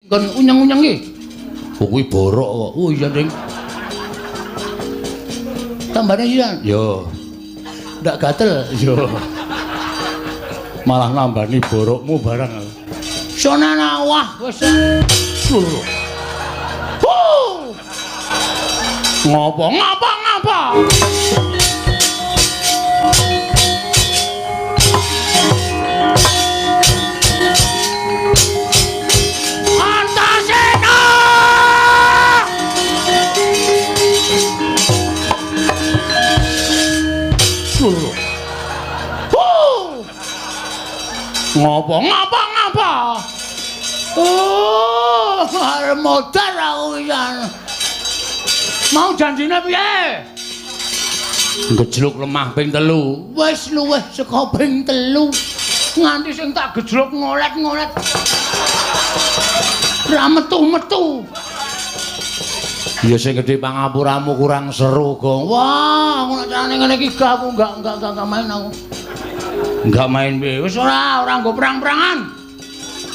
Kon unyeng-unyeng iki. Oh, kuwi borok kok. Oh iya, Ding. Tambane iya. Yo. Ndak gatel. Yo. Malah nambani borokmu barang. Sonana wah wis. Lho. Huh. Ngopo ngapa ngapa? Antasena! Lho. Huh. Ngopo ngapa ngapa? Oh, arep modar aku pisan. Mau janjine piye? Gejluk lemah ping 3. Wis luwih saka ping 3. Nganti sing tak gejluk ngolet-ngolet. Ra metu-metu. Ya sing gedhe pangapuramu kurang seru, Gong. Wah, aku nek carane ngene iki gak aku enggak main aku. Enggak main piye? Wis ora nggo perang-perangan.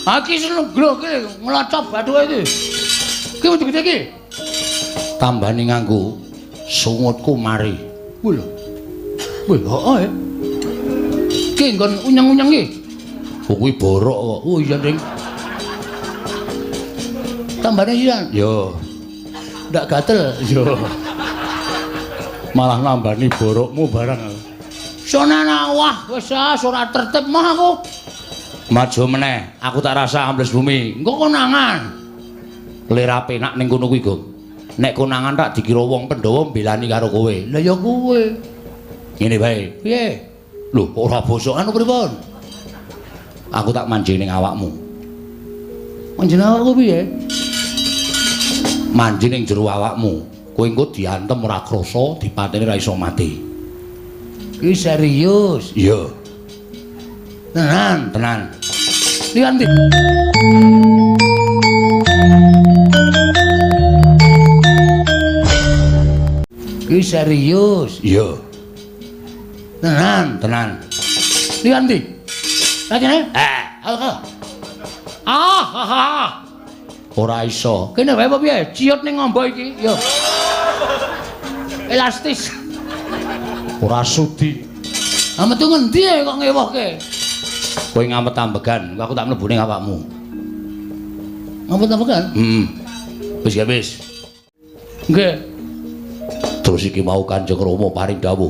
Ha iki seneng iki nglocop bathuke iki. Iki kudu gede iki. Tambani nganggo sungutku mari. Kuwi lho. Wih, heeh. Iki nggon unyeng-unyeng iki. Oh, kuwi borok kok. Oh iya, Ding. Tambane iya. Yo. Ndak gatel. Yo. Malah nambani borokmu barang. Sonana wah wis ora tertib mah aku. Maju meneh, aku tak rasa ambles bumi. Engko konangan. Lera penak ning kono kuwi, Gong. Nek konangan tak dikira wong Pandhawa mbelani karo kowe. Lah ya kowe. Ngene wae. Piye? Lho, ora bosokan pripun? Aku tak manjing ning awakmu. Manjing awakku piye? Manjing ning jero awakmu. Kowe engko diantem ora krasa, dipateni ora iso mati. Iki serius? Iya. Tenan, tenan. Liyan ndi? Iki serius? Iya. Tenan, tenan. Liyan ndi? Kene? Eh, ah, ah. Ora iso. Kene wae apa piye? Ciut ning ngombo iki. Yo. Elastis. Ora sudi. Ah metu ngendi kok ngewohke? Kowe ngamet ambegan, aku tak mlebu ning awakmu. Ngamet ambegan? Heeh. Wis ya wis. Nggih. Terus iki mau Kanjeng Rama paring dawuh.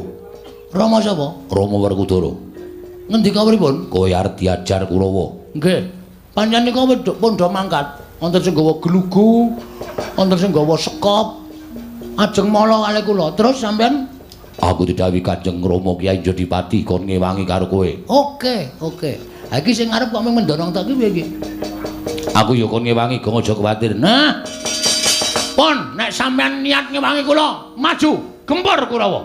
Rama sapa? Rama Werkudara. Ngendika pripun? Kowe arep diajar Kurawa. Nggih. Pancen nika pun do mangkat. Wonten sing gawa glugu, wonten sing gawa sekop. Ajeng mala kalih kula. Terus sampean aku didhawuhi Kanjeng Rama Kyai Jodipati kon ngewangi karo kowe. Oke, oke. Ha iki sing arep kok mung mendorong tok iki piye iki? Aku ya kon ngewangi, Gong, aja kuwatir. Nah. Pun nek sampean niat ngewangi kula, maju, gempur Kurawa.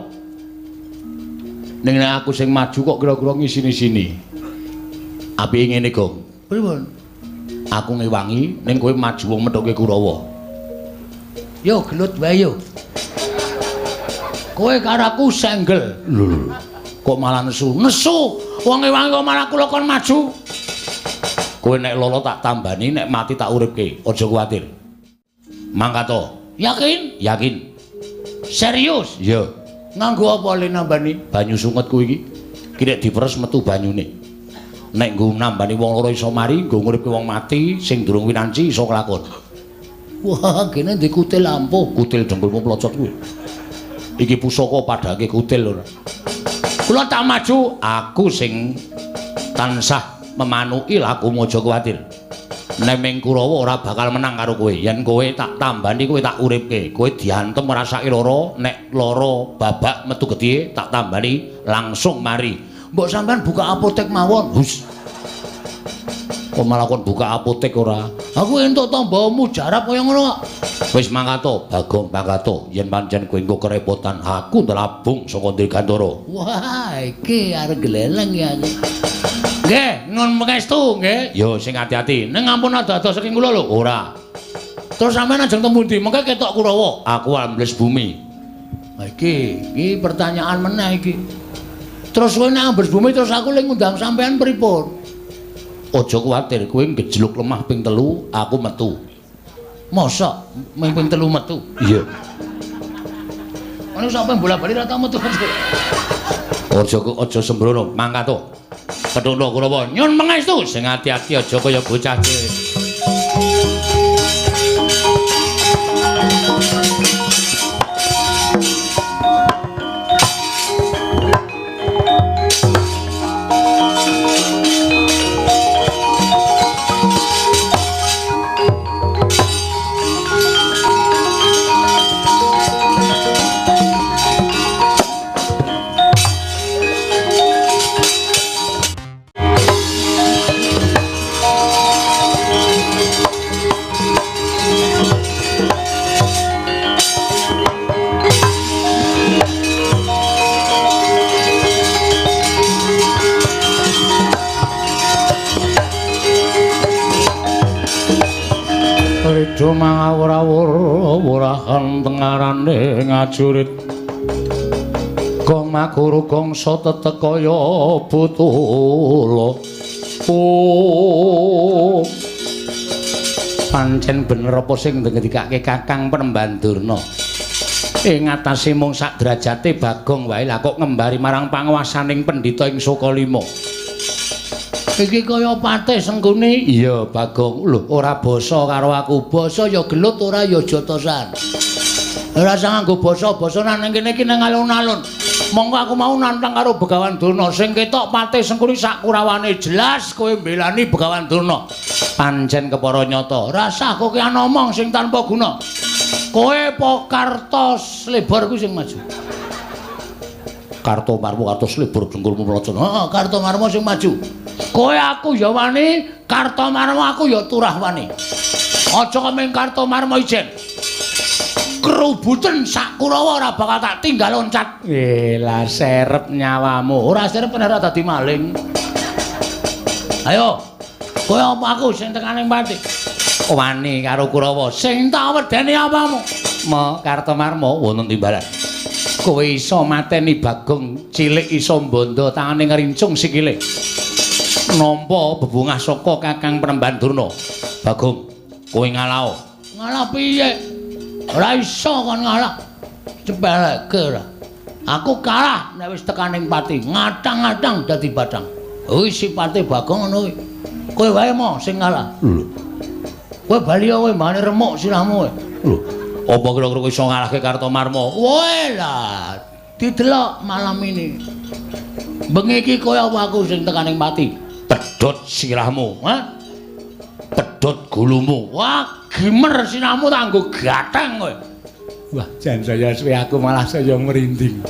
Ning nek aku sing maju kok kira-kira ngisini-sini. Apike ngene, Gong. Pripun? Aku ngewangi ning kowe maju wong methuke Kurawa. Yo gelut wae yo. Kowe karo aku senggel. Lho, kok malah nesu? Nesu. Wong ngewangi kok malah kula kon maju. Kowe nek lolo tak tambani, nek mati tak uripke. Aja kuwatir. Mangkat to. Yakin? Yakin. Serius? Iya. Nganggo apa le nambani? Banyu sungetku iki. Ki nek diperes metu banyune. Nek nggo nambani wong loro iso mari, nggo nguripke wong mati sing durung winanci iso kelakon. Wah, kene ndek kutil ampuh, kutil dengkulmu plocot kuwi. Iki pusaka padhake kutil ora. Kula tak maju, aku sing tansah memanuki lakumu, aja kuwatir. Neming Kurawa ora bakal menang karo kowe. Yen kowe tak tambani, kowe tak uripke. Kowe diantem ngrasake lara, nek lara babak metu getih tak tambani langsung mari. Mbok sampean buka apotek mawon. Hus. Kok malah kon buka apotek ora? Aku entuk tamba mujarab kaya ngono kok. Wis mangkato, Bagong mangkato. Yen pancen kowe engko kerepotan, aku ndelabung saka Dirgantara. Wah, iki arep gleleng ya aku. Nggih, nyuwun pangestu nggih. Yo sing ati-ati. Ning ampun ado-ado saking kula lho. Ora. Terus sampean ajeng temu ndi? Mengke ketok Kurawa. Aku ambles bumi. Ha iki, iki pertanyaan meneh iki. Terus kowe nek ambles bumi terus aku le ngundang sampean pripun? Aja kuwatir, kowe ngejluk lemah ping 3, aku metu. Mosok ming ping 3 metu. Iya. Ono sampe bola-bali ra tau metu. Aja aja sembrono, mangkat to. Pethukno Kurawa, nyun pangestu sing ati-ati aja kaya bocah cilik. Rido mangawur-awur wurahan tengarane ngajurit gong maguru gongso tetek kaya butula. Oh, pancen bener apa sing ngendikake Kakang Penemban Durna. Ing atase mung sak derajate Bagong wae lah kok ngembari marang panguwasaning pendhita ing Sukalima. Iki kaya patih Sengkuni. Iya, Bagong. Lho, ora basa karo aku. Basa ya gelut, ora ya jotosan. Ora usah nganggo basa-basa nang kene iki nang alun-alun. Monggo aku mau nantang karo Begawan Durna. Sing ketok patih Sengkuni sak kurawane jelas kowe mbelani Begawan Durna. Pancen kepara nyata. Ora usah kowe ngomong sing tanpa guna. Kowe po Karto Slebor kuwi sing maju. Karto Marmo, Karto Slebor dengkulmu mlocon. Heeh, Karto Marmo sing maju. Kowe aku ya wani, Karto Marmo aku ya turah wani. Aja kemeng Karto Marmo ijen. Kerubuten sak Kurawa ora bakal tak tinggal loncat. Lah serep nyawamu. Ora serep ora dadi maling. Ayo. Kowe apa aku sing tekaning pati? Wani karo Kurawa. Sing tak wedeni apamu? Mo Karto Marmo wonten timbalan. Kowe iso mateni Bagong cilik iso mbondo tangane ngrincung sikile. Nampa bebungah saka Kakang Penemban Durna. Bagong, kowe ngalao. Ngalah piye? Ora iso kon ngalah. Cepeleke ora. Aku kalah nek wis tekaning pati, ngatang-ngatang dadi bathang. Kuwi sipate Bagong ngono kuwi. Kowe wae mo sing ngalah. Lho. Kowe bali kowe mbane remuk sirahmu kowe. Lho. Apa kira-kira kowe iso ngalahke Karto Marmo? Woe lah, didelok malam ini. Bengi iki kowe apa aku sing tekaning pati? Pedhot sirahmu, ha? Pedhot gulumu. Wah, gimer sirahmu tak nggo gatheng kowe. Wah, jan saya suwe aku malah saya merinding.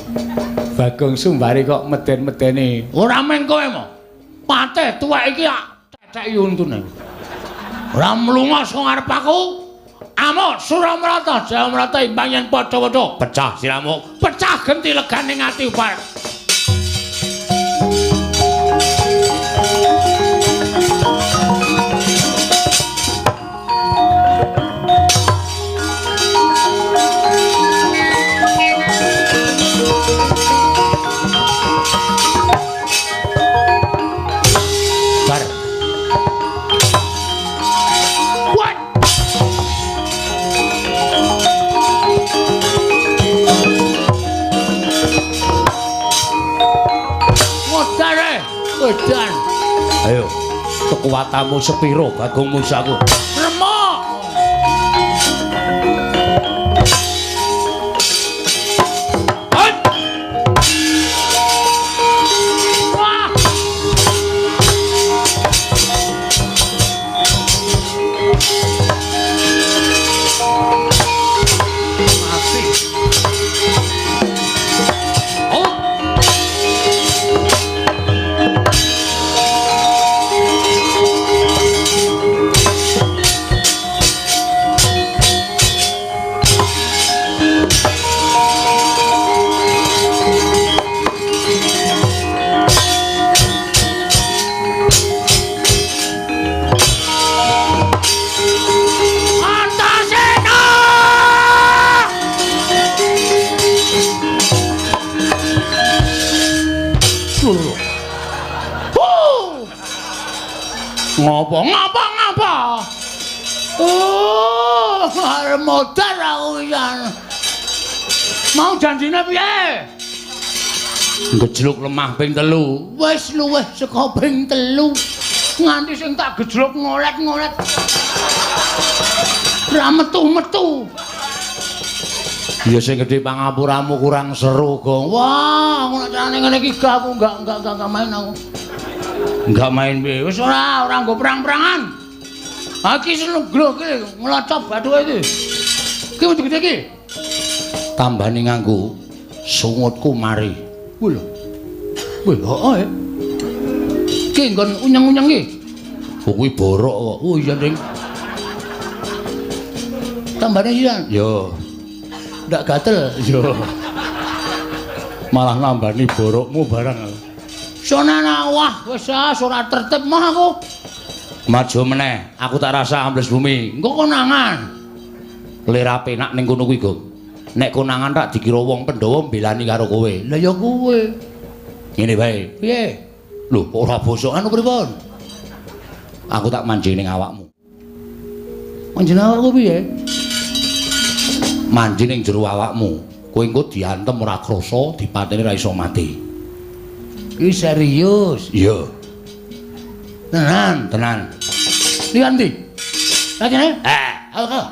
Bagong Sumbari kok meden-medeni. Ora meng kowe mo. Patih tuwek iki tak ceceki untune. Ora mlunga saka ngarep aku. Amuk Suramrata, Jayamrata imbang yen padha-padha pecah sirahmu, pecah genti legane ati upar. Bar. What? Edan. Ayo, kekuatanmu sepiro Bagong Musaku? Remuk. Wah. Mati. Oh. Antasena! Huh! Ngopo? Ngapa? Ngapa? Oh! arep modar aku pisan. Mau janjine piye? Gejluk lemah ping 3. Wis luwih saka ping 3. Nganti sing tak gejluk ngolet-ngolet. Ra metu-metu. Ya sing gedhe pangapuramu kurang seru, Gong. Wah, ngono carane ngene iki gak aku enggak main aku. Enggak main piye? Wis ora nggo perang-perangan. Ha iki seneng glok iki nglocop bathuke iki. Iki metu gede iki. Tambani nganggo sungutku mari. Kuwi lho. Wih, heeh. Iki nggon unyeng-unyeng iki. Oh, kuwi borok kok. Oh iya, Ding. Tambane iya. Yo. Ndak gatel. Yo. Malah nambani borokmu barang. Sonana wah wis ora tertib mah aku. Maju meneh, aku tak rasa ambles bumi. Engko konangan. Lera penak ning kono kuwi, Gong. Nek konangan tak dikira wong Pandhawa mbelani karo kowe. Lah ya kowe. Ngene wae. Piye? Lho, ora bosok anu pripun? Aku tak manjing ning awakmu. Manjing awakku piye? Manjing ning jero awakmu. Kowe engko diantem ora krasa, dipateni ora iso mati. Iki serius. Iya. Tenan, tenan. Lihat ndi? Lah kene? Eh, ah,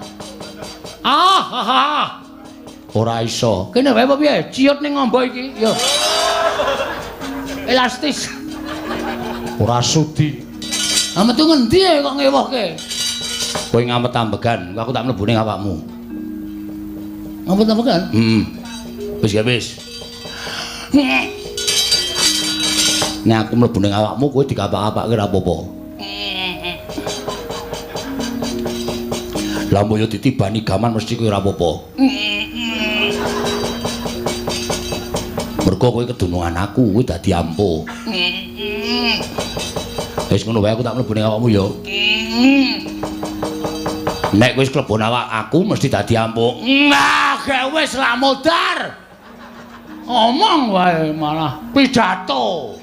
ah. Ora iso. Kene wae apa piye? Ciut ning ngombo iki. Yo. Elastis. Ora sudi. Ha metu ngendi kok ngewohke? Kowe ngamet ambegan, aku tak mlebu ning awakmu. Ngamet ambegan? Heeh. Wis ya wis. Nek aku mlebu ning awakmu kowe dikapak-kapake ora apa-apa. Lah mbok yo ditibani gaman mesti kowe ora apa-apa. Mergo kowe kedunungan aku, kowe dadi ampuh. Wis ngono wae aku tak mlebu ning awakmu ya. Nek wis klebon awak aku mesti dadi ampuh. Nah, gak wis lah modar. Omong wae malah pidato.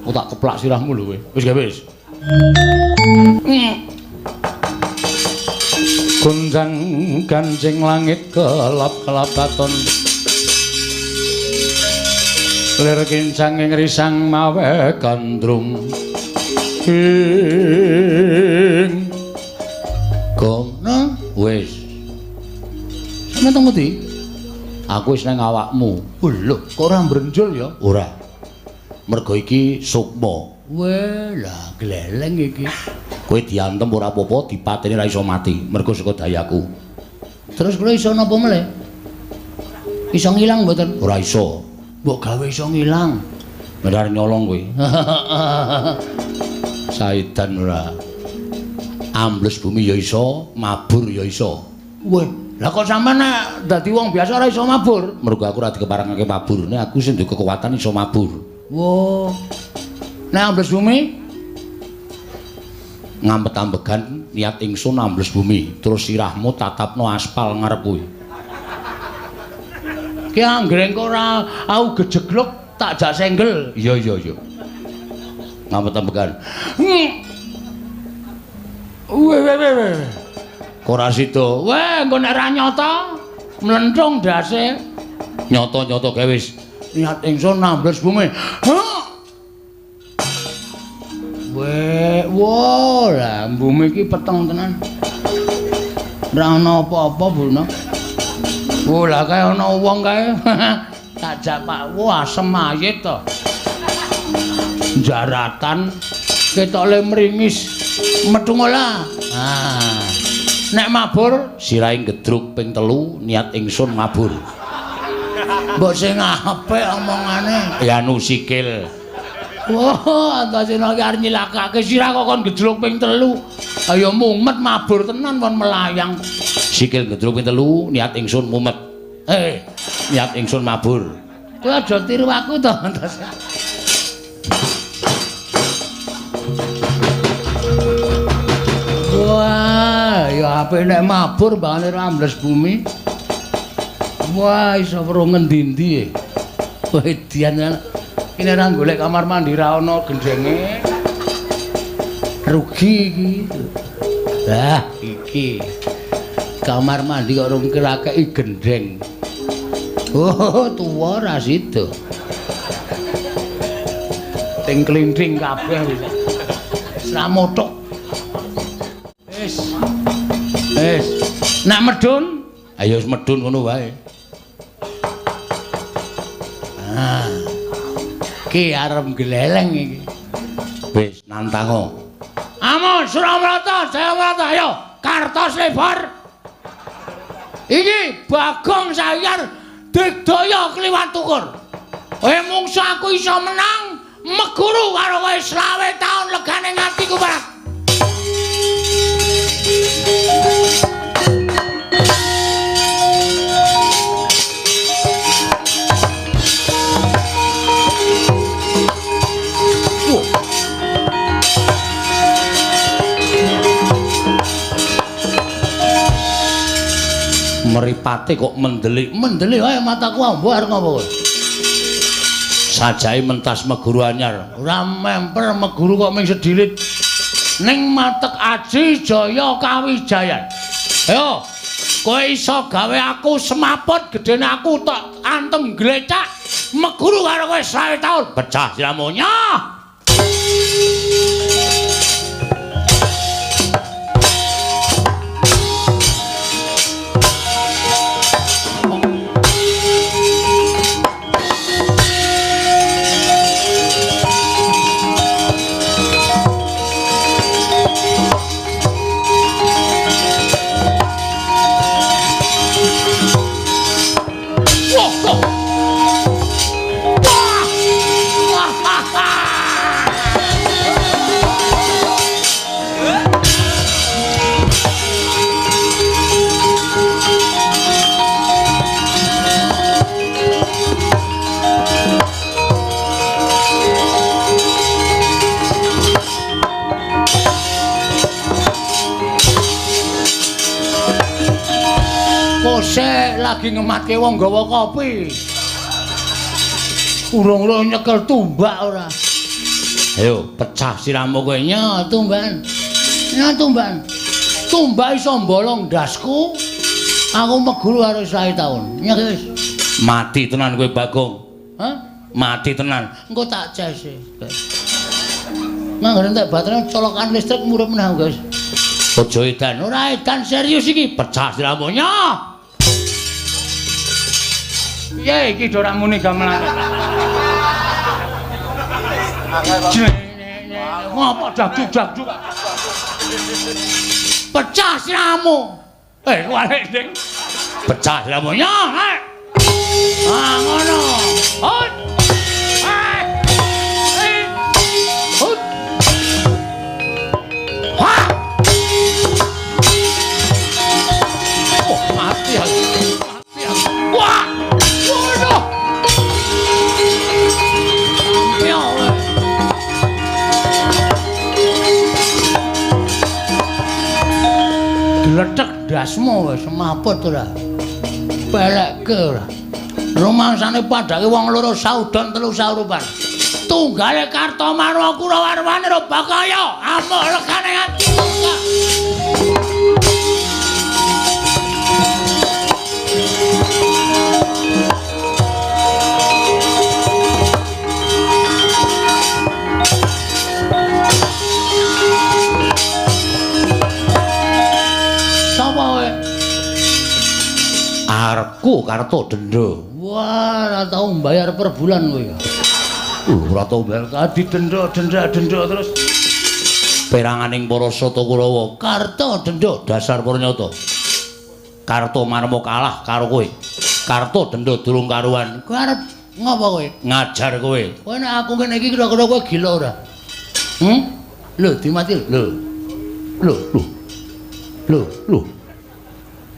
Aku tak keplak sirahmu lho kowe. Wis gak wis. Gonjang kancing langit kelap-kelap katon. Lir kincang ing risang mawe gandrung. Ing gono wis. Sampeyan teng ngendi? Aku wis nang awakmu. Lho, kok ora mbrenjol ya? Ora. Mergo iki sukma. Weh, lah gleleng iki. Kowe diantem ora apa-apa, dipateni ora iso mati. Mergo saka dayaku. Terus kula iso napa meleh? Iso ngilang mboten? Ora iso. Mbok gawe iso ngilang. Bener nyolong kowe. Saidan ora. Ambles bumi ya iso, mabur ya iso. Weh, lah kok sampean nek dadi wong biasa ora iso mabur? Mergo aku ora dikeparengake mabur. Nek aku sing duwe kekuatan iso mabur. Wah. Nek ambles bumi ngampet ambegan niat ingsun ambles bumi, terus sirahmu tatapno aspal ngarep kuwi. Ki anggere engko ora aku gejegluk tak jak senggel. Iya iya iya. Ngampet ambegan. Weh weh weh. Kok ora sida? Weh, engko nek ora nyata mlenthung ndase. Nyata-nyata gawe wis. Niat ingsun ambles bumi. Weh, wah, lah bumi iki peteng tenan. Ora ana apa-apa, Bu. Wah, lah kae ana wong kae. Tak jak Pak, wah asem mayit to. Jaratan ketoke mringis. Metu ngolah. Ah. Nek mabur sirahe gedruk ping 3 niat ingsun mabur. Mbok sing apik omongane. Ya anu sikil. Wah, Antasena iki arep nyilakake sirah kok kon gejluk ping 3. Ayo mumet mabur tenan kon melayang. Sikil gejluk ping 3 niat ingsun mumet. Niat ingsun mabur. Kowe aja tiru aku to, Antasena. Wah, ya apik nek mabur mbangane ora ambles bumi. Wah, iso weruh ngendi-endi. Wedian tenan. Ini ora golek kamar mandi ra ana gendenge. Rugi iki. Lah, iki. Iki kamar mandi kok rung kirakeki gendheng. Oh, tuwa ra sida. Ting klinthing kabeh wis. Ra mothok. Wis. Wis. Nak medun, ayo wis medun ngono wae. Ah. Ki arep gleleng iki. Wis nantango. Amon Suramrata, Jayamrata, ayo Kartos lebar. Iki Bagong Sayar digdaya kliwat tukur. Kowe mungsu aku iso menang meguru karo kowe 25 taun legane ngatiku Pak. Mripate kok mendelik. Mendelik wae mataku ambo arep ngopo kowe? Sajae mentas meguru anyar. Ora memper meguru kok ming sedilit. Ning matek aji jaya kawijayan. Ayo, kowe iso gawe aku semaput gedene aku tok antem glecak meguru karo kowe 25 taun. Pecah siramu nyoh. Kosek lagi ngematke wong gawa kopi. Urung-urung nyekel tumbak ora. Ayo pecah siramu kowe. Nya tumbakan. Nya tumbakan. Tumbak iso mbolong ndasku. Aku meguru karo 25 taun. Nya wis. Mati tenan kowe Bagong. Hah? Mati tenan. Engko tak cese. Manggon entek baterai colokan listrik murep meneh, guys. Aja edan. Ora edan serius iki. Pecah siramu nyoh. Piye iki ora muni gamelan. Ngopo dakduk-dakduk. Pecah siramu. Walik ding. Pecah siramu nyoh. Ah ngono. Hut. Hut. Wah. Oh, mati aku. Mati aku. Wah. Waduh. Ya. Gletek ndasmu wis semaput ora. Pelekke ora. Rumangsane padake wong loro saudon telu saurupan. Tunggale Kartomarwa Kurawarwane Bakaya amuk legane ati. Sapa kowe? Arku Karto Dendo. Wah, ora tau mbayar per bulan kowe. Ora tau mbayar. Didendo, denda, dendo terus. Peranganing para Sata Kurawa, Karto Dendo dasar purnyata. Karto Marmo kalah karo kowe. Karto Dendo durung karuan. Kowe arep ngopo kowe? Ngajar kowe. Kowe nek aku ngene iki kira-kira kowe gila ora? Lho, dimati lho. Lho, lho. Lho, lho.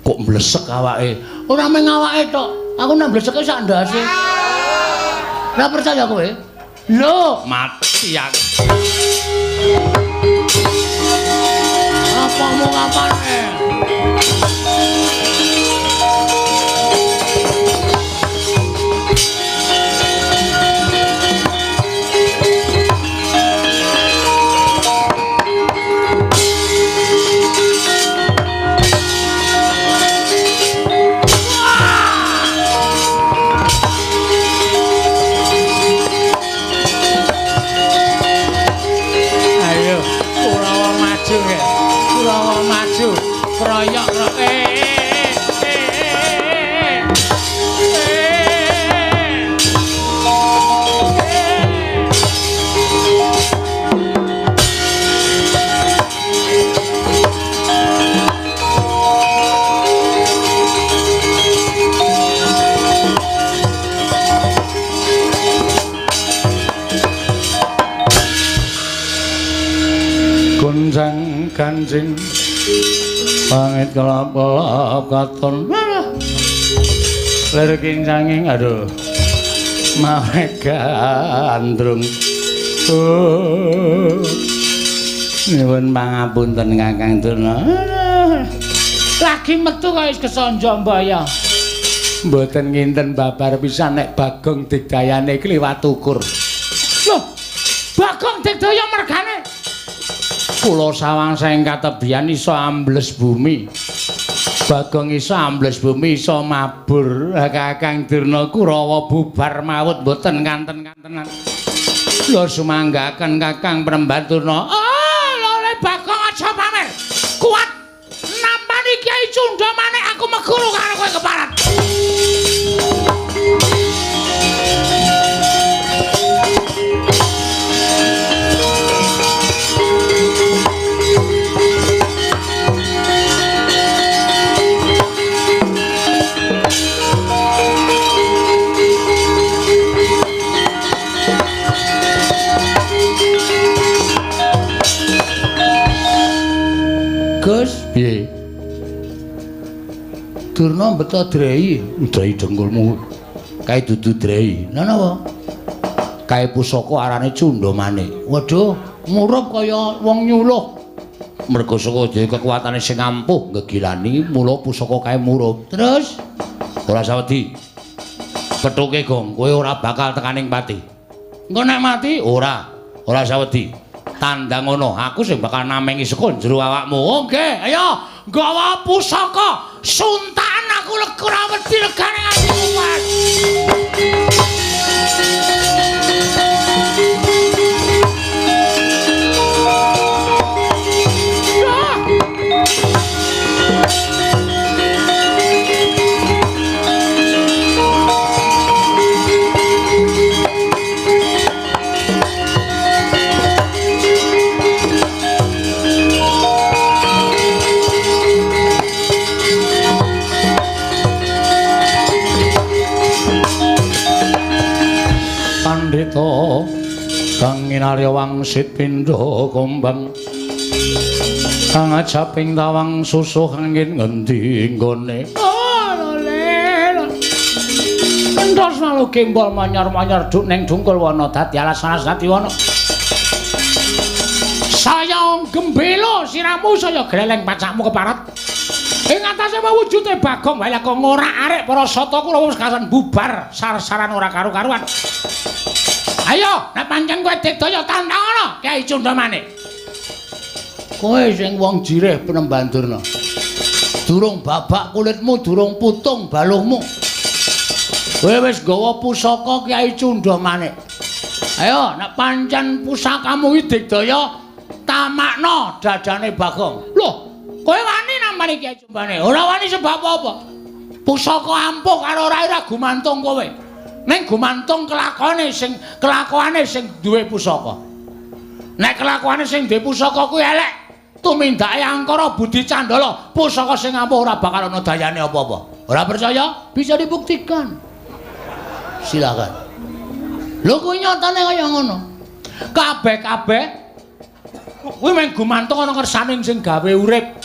Kok mlesek awake? Ora mung awake tok. Aku nek mleseke sak ndase. Ora percaya kowe? Lho, mati aku. Apa mau kapan? Kurawa maju, kroyok Gonjang ganjing pangit kelap-kelap katon lir kincanging aduh mawe gandrung. Oh, nyuwun pangapunten Kakang Durna. Lagi metu kaya wis kesanja mbaya. Mboten nginten babar pisan nek Bagong Digdayane iki liwat ukur. Loh, Bagong Digdaya mergane kula sawang saking katebian iso ambles bumi. Bagong iso ambles bumi iso mabur. Kakang Durna Kurawa bubar mawut mboten kanten-kantenan. Lho sumanggaken Kakang Premban Durna. Oh, lho Bagong aja pamer. Kuat nampani Kyai Cunda Manik aku meguru karo kowe keparat. Gus, piye? Durna beto drei, drei dengkulmu. Kae dudu drei. Lha napa? Kae pusaka arane Cunda Manik. Waduh, murup kaya wong nyuluh. Merga saka dhewe kekuatane sing ampuh ngegilani, mula pusaka kae murup. Terus ora sawedi. Pethuke Gong, kowe ora bakal tekaning pati. Engko nek mati ora, ora sawedi. Tandang ngono, aku sing bakal namengi saka jero awakmu. Oke, ayo nggawa pusaka. Suntakan aku ora wedi legane nganti kuat. Pandhita kang nginarya wangsit pindha kumbang kang ajaping tawang susuh angin ngendi nggone. Oh lho. Entos lalu gembol manyar-manyar duk ning dungkul wana dadi alas-alas dadi wana. Saya gembelo siramu saya gleleng pacakmu keparat. Ing atase mewujute Bagong wae kok ngorak-arik para sata kula wis kasan bubar sar-saran ora karu-karuan. Ayo, nek pancen kowe digdaya tantang Kyai Cunda Manik. Kowe sing wong jirih Penemban Durna. Durung babak kulitmu, durung putung baluhmu. Kowe wis nggawa pusaka Kyai Cunda Manik. Ayo, nek pancen pusakamu iki digdaya tamakno dadane Bagong. Loh, kowe wani nampani Kyai Cunda Manik? Ora wani sebab apa? Pusaka ampuh karo ora gumantung kowe. Ning gumantung kelakone sing duwe pusaka. Nek kelakuane sing duwe pusaka kuwi elek, tumindake angkara budi candala, pusaka sing ampuh ora bakal ana dayane apa-apa. Ora percaya? Bisa dibuktikan. Silakan. Lho kuwi nyatane kaya ngono. Kabeh-kabeh kuwi mung gumantung ana kersane sing gawe urip.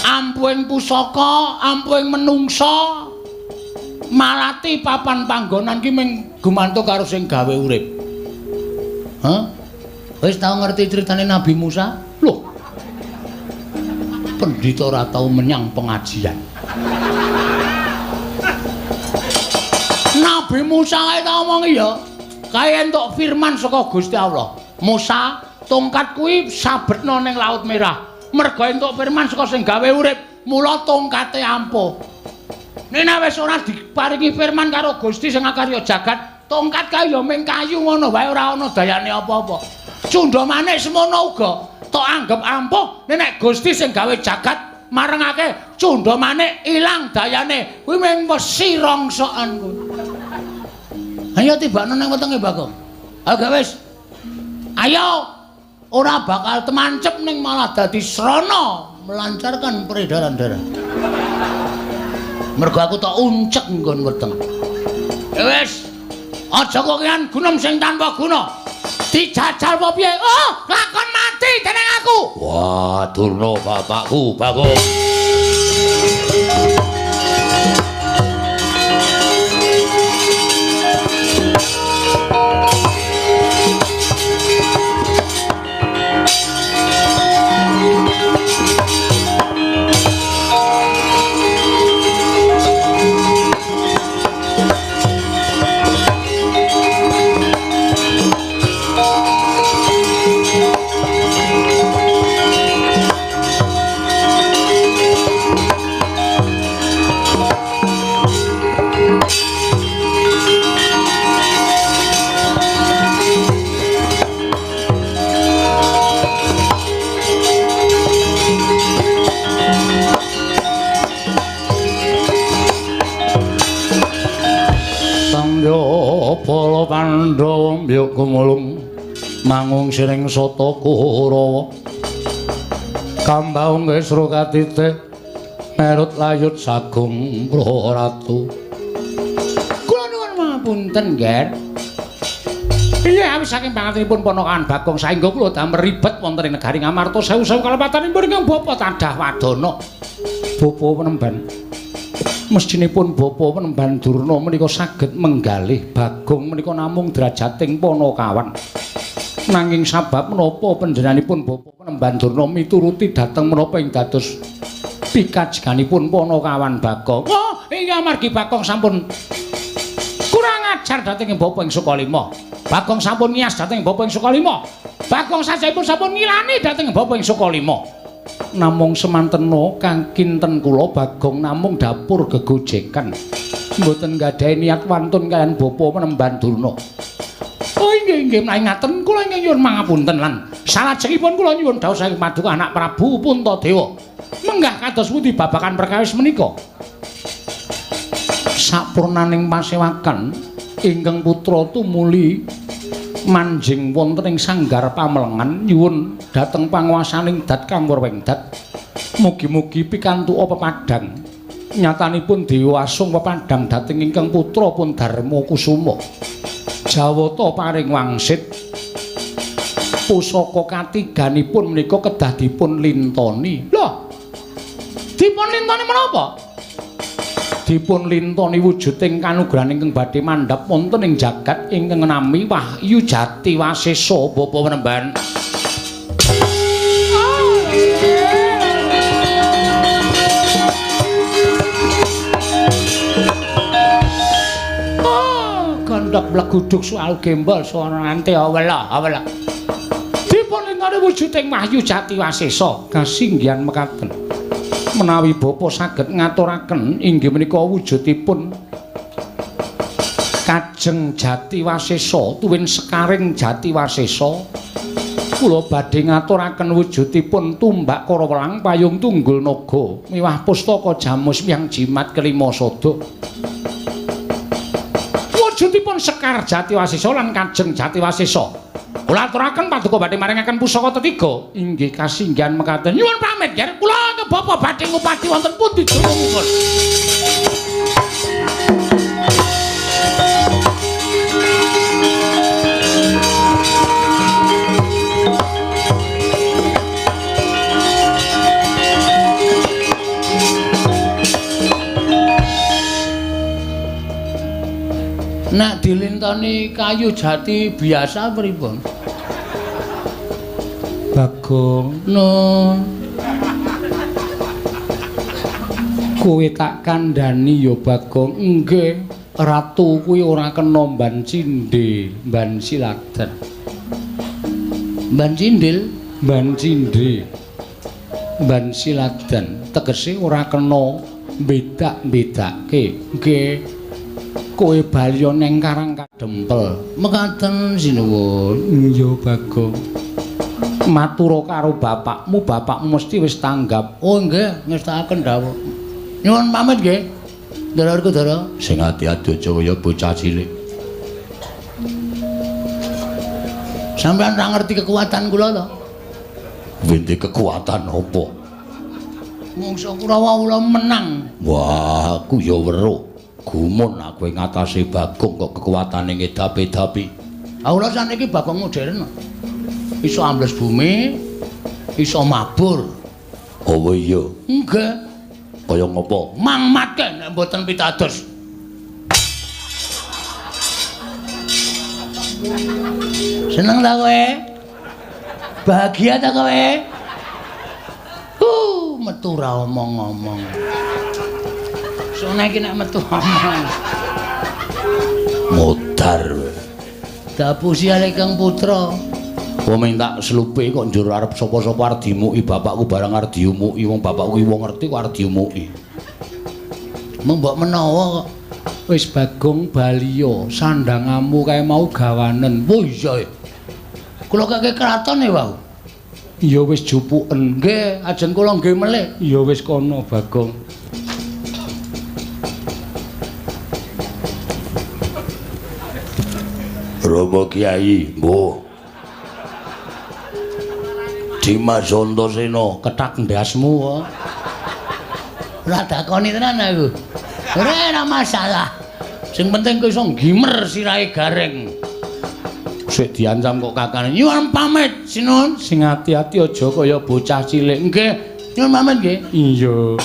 Ampuhing pusaka, ampuhing menungsa, malati papan panggonan ki mung gumantung karo sing gawe urip. Hah? Wis tau ngerti critane Nabi Musa? Loh. Pendhita ora tau menyang pengajian. Nabi Musa kae tau omongi ya, kae entuk firman saka Gusti Allah. Musa, tongkat kuwi sabetna ning Laut Merah. Merga entuk firman saka sing gawe urip, mula tongkate ampuh. Nek wis ora diparingi firman karo Gusti sing akarya jagat, tongkat kae ya mung kayu ngono wae ora ana dayane apa-apa. Cunda Manik semono uga. Tok anggep ampuh nek Gusti sing gawe jagat marengake cundha manik ilang dayane. Kuwi mung wesi rongsokan kuwi. Ayo tibakno nang wetenge Bagong. Ayo gak wis. Ayo ora bakal temancep ning malah dadi srana melancarkan peredaran darah. Mergo aku tak uncek nggon weteng. Ya wis. Aja kokean gunem sing tanpa guna. Dijajal apa piye? Oh, lakon mati dening aku. Wah, Durna bapakku, Bagong. Para Pandhawa mbyuk gumulung mangung siring sata Kurawa kambaung kesra katite merut layut sagung praratu. Kula nuwun pangapunten, Nger. Iya, awis saking pangatenipun ponakan Bagong saengga kula damel ribet wonten ing negari Ngamarta sewu-sewu kalepatanipun ingkang bapa tadah wadana. Bapa penemban mestinipun bapa penemban Durna menika saged menggalih Bagong menika namung drajating panakawan. Nanging sabab menapa panjenenganipun bapa penemban Durna mituruti dhateng menapa ing dados pikajenganipun panakawan Bagong. Oh, iya amargi Bagong sampun kurang ajar dhateng bapa ing Sukalima. Bagong sampun ngiyas dhateng bapa ing Sukalima. Bagong sajaipun sampun ngilani dhateng bapa ing Sukalima. Namung semantena kang kinten kula Bagong namung dapur gegojekan. Mboten nggadahi niat wantun kaliyan bapa penemban Durna. Oh inggih inggih menawi ngaten kula ingkang nyuwun mangapunten lan salajengipun kula nyuwun dawuh saking paduka anak Prabu Puntadewa. Menggah kados pundi babagan perkawis menika? Sapurnaning pasewakan ingkang putra tumuli manjing wonten ing sanggar pamelengan nyuwun dhateng panguwasaning dat kang werwengdat. Mugi-mugi pikantuk pepadhang. Nyatanipun Dewa Asung pepadhang dhateng ingkang putra pun Darma Kusuma. Jawata paring wangsit pusaka katiganipun menika kedah dipun lintoni. Lho, dipun lintoni menapa? Dipun lintoni wujuding kanugrahan ingkang badhe mandhap wonten ing jagat ingkang nami Wahyu Jati Wasesa bapa penemban. Oh, gondok bleguduk soal gembol sono nante awela awela. Dipun lintoni wujuding Wahyu Jati Wasesa kasinggihan mekaten. Menawi bapa saged ngaturaken inggih menika wujudipun Kajeng Jati Wasesa tuwin sekaring Jati Wasesa, kula badhe ngaturaken wujudipun tumbak Karawelang payung tunggul naga miwah pustaka jamus wiyang jimat kelima sada. Wujudipun Sekar Jati Wasesa lan Kajeng Jati Wasesa. Kula aturaken paduka badhe maringaken pusaka tetiga inggih kasinggihan mekaten. Nyuwun pamit nger kula ke bapa badhe ngupati wonten pundi dunungipun. Nek dilintoni kayu jati biasa pripun? Bagong, nun. Kowe tak kandhani ya Bagong. Nggih, ratu kuwi ora kena mban cindhe, mban siladan. Mban cindil, mban cindhe. Mban siladan tegese ora kena bedak-bedake. Nggih. Kowe bali neng Karang Kadempel. Mekaten sinuwun. Iya Bagong. Matura karo bapakmu, bapakmu mesti wis tanggap. Oh nggih, ngestakaken dawuh. Nyuwun pamit nggih. Ndara Werkudara. Sing ati-ati aja kaya bocah cilik. Sampeyan ora ngerti kekuatan kula to? Wente kekuatan apa? Mungsa Kurawa kula menang. Wah, aku ya weruh. Gumun aku ing atase Bagong kok kekuatane ngedapi-dapi. Ah kula saniki Bagong modern. Iso ambles bumi, iso mabur. Oh iya. Nggih. Kaya ngopo? Mangmatke nek mboten pitados. Seneng ta kowe? Bahagia ta kowe? Metu ra omong-omong. Sone iki nek metu omong. Modar. Dapusi Kang Putra. Wong minta slupe kok njur arep sapa-sapa arep dimuki bapakku barang arep diumuki wong bapakku ki wong ngerti kok arep diumuki. Mung mbok menawa kok wis Bagong baliya sandangamu kae mau gawanen. Oh iya. Kula kake kraton e wau. Ya wis jupuken. Nggih, ajeng kula nggih melih. Ya wis kono Bagong. Romo Kiai, mbuh. Dimas Antasena kethak ndasmu kok. Ora dakoni tenan aku. Ora masalah. Sing penting kowe iso nggimer sirahe Gareng. Sik diancam kok kakane. Nyuwun pamit, Sinun. Sing ati-ati aja kaya bocah cilik. Nggih, nyuwun pamit nggih. Iya.